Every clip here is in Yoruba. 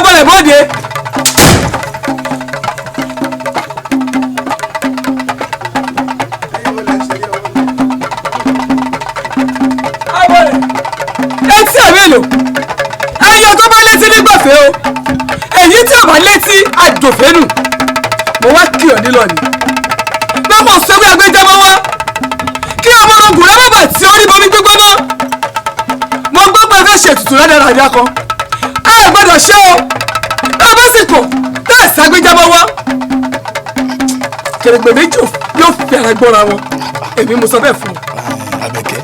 Abọ́lẹ̀ bóde. Abọ́lẹ̀ etí ẹ̀ mélòó? Ẹyọ tó bá létí nígbàfẹ́ o, èyí tí ò bá létí àdòfẹ́ nù. Mo wá kí ọ nílọ ni pé kò sẹ́wé agbẹjọ́mọ́ wá kí ọmọ ogun rẹ bàbà tí ó rí bomi gbígbóná. Mo gbọ́ pé ẹ fẹ́ ṣètùtù rádaràdà kan, ẹ gbọ́dọ̀ ṣe o. Bá a bá sì kọ̀ tẹ́ ẹ̀ ságbéjámọ́ wá, kèrègbè méjì yóò fi ara gbọ́ra wọn. Èmi mo sọ bẹ́ẹ̀ fún ọ. Àbẹ̀kẹ́,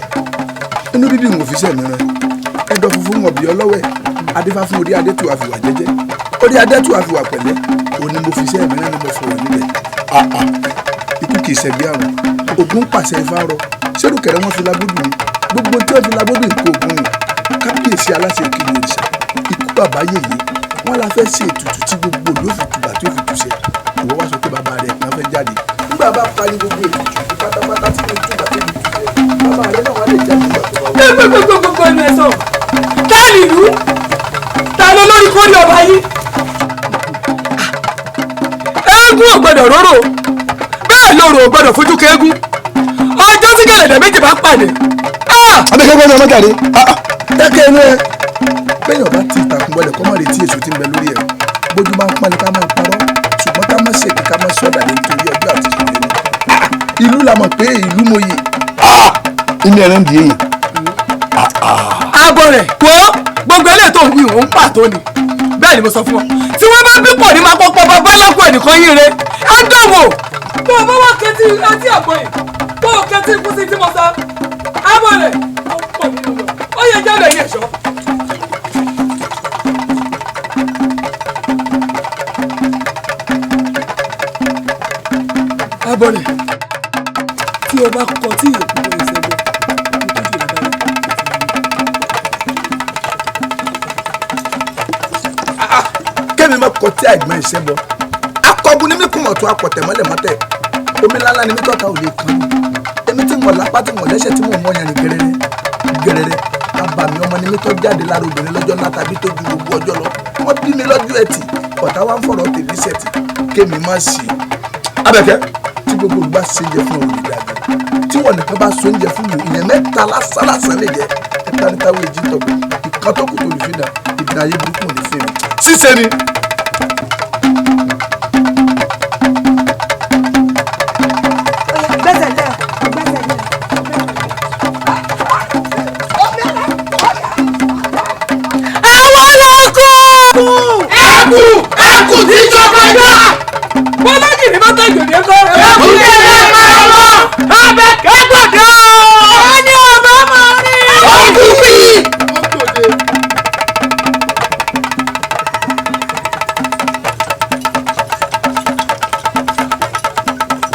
inú bíbí ń òfìsẹ́ mi rán ẹ̀dọ̀ funfun ń ọ̀bì ọlọ́wẹ̀ adífá fún orí adétù àfìwà jẹ́jẹ́ orí adétù àfìwà pẹ̀lẹ́. Òun ni mo fi iṣẹ́ mi rán ni mo fọwọ́ níbẹ̀. Ikú kì í ṣẹ̀bi àrùn. Ògún pàṣẹ ifá rọ sẹ́rùkẹ̀rẹ̀ wọn fi lágbódù ni gbogbo tí wọ́n fi lágbódù nǹkan ògún ni. Kábíyèsí aláṣẹ ìkìlọ̀ òrìṣà ikú bàbá yèyé wọn la fẹ́ ṣe ètùtù tí gbogbo yóò fi tùbà tí ó fi túṣẹ. Ìwọ wá sọ pé bàbá rẹ kan fẹ́ jáde nígbà bá parí gbogbo ètùtù pátápátá tí ó tùbà tó fi túṣẹ, bàbá rẹ náà wà lè jáde nígbà tó bá wù. Gbogbogbò ẹnu ẹ sọ tá nìlú ta ló lórí kórè ọba yìí. Eégún ò gbọ́dọ̀ róró, bẹ́ẹ̀ lóró ò gbọ́dọ̀ fojú kéégún. Ọjọ́ tí gẹ̀lẹ̀dẹ̀ méjì bá pàdé. Abẹ́kẹ́ gbọ́dọ̀ ọmọ jáde dákẹ́ inú ẹ. Bẹ́ẹ̀ ọba ti ìtàkùn bọlẹ̀ kọ́ mọ̀ retí èso tí ń bẹ lórí ẹ̀. Bójú máa ń pọ́n ni ká máa ń parọ́, ṣùgbọ́n ká má ṣèké ká má sọ̀dà lé nítorí ọjọ́ àti ìṣòro ẹni. Ìlú la mọ̀ pé ìlú mòye. Inú ẹran di èèyàn. Àbọ̀ rẹ̀ wo gbogbo eléyìí tó ń wí òun pàtó ni. Bẹ́ẹ̀ ni mo sọ fún ọ, tí wọ́n bá bí pọ̀ ní máa pọ́pọ́ bàbá lápò ẹnìkan yín re á dánwò. Tó o bá wá kẹtí etí àgbọ̀ yìí, tó o kẹtí ikú sí tí mo sọ, àbọ̀ rẹ̀ ó pọ̀ nínú lọ, ó yẹ jáde ẹ̀yìn ẹ̀ṣọ́. Àbọ̀ rẹ̀ tí o bá kọ tí ìyókù bọ̀ ìṣẹ́gun nítorí ìrọ̀lẹ́. Kẹ́mi má kọ tí àìgbọ́n ìṣẹ́ bọ̀. Akọgun ni mí kùmọ̀ tó akọ̀tẹ̀ mọ́lẹ̀ mọ́tẹ̀. Omi ńláńlá ni mí tọ́ka ò lè kàn mí. Èmi tí ń wọ̀ lápá tí ń wọ̀ lẹ́sẹ̀ tí mò ń wọ̀ yẹn ní gẹ́rẹ́rẹ́ gẹ́rẹ́rẹ́. Abàmì ọmọ ni mí tọ́ jáde lára obìnrin lọ́jọ́ ńlá tàbí tó ju gbogbo ọjọ́ lọ. Wọ́n bí mi lọ́jọ́ ẹtì, ọ̀tá wa ń fọ̀rọ̀ tèmi sẹ̀tì. Kémi má sí i. Abẹ́kẹ́, tí gbogbo olùbá ṣe jẹ fún òun ìdàgbà, tí wọ́n nìkan bá so oúnjẹ fún mi, ìyẹn mẹ́ta lásán lásán lè jẹ. Ẹ̀ta ní táwọn èjì tọ̀gbẹ̀, ìkan tó kù tó lè fi dà, ìdá ayé burúkú ò ní fẹ́ mi. Ṣíṣe ni.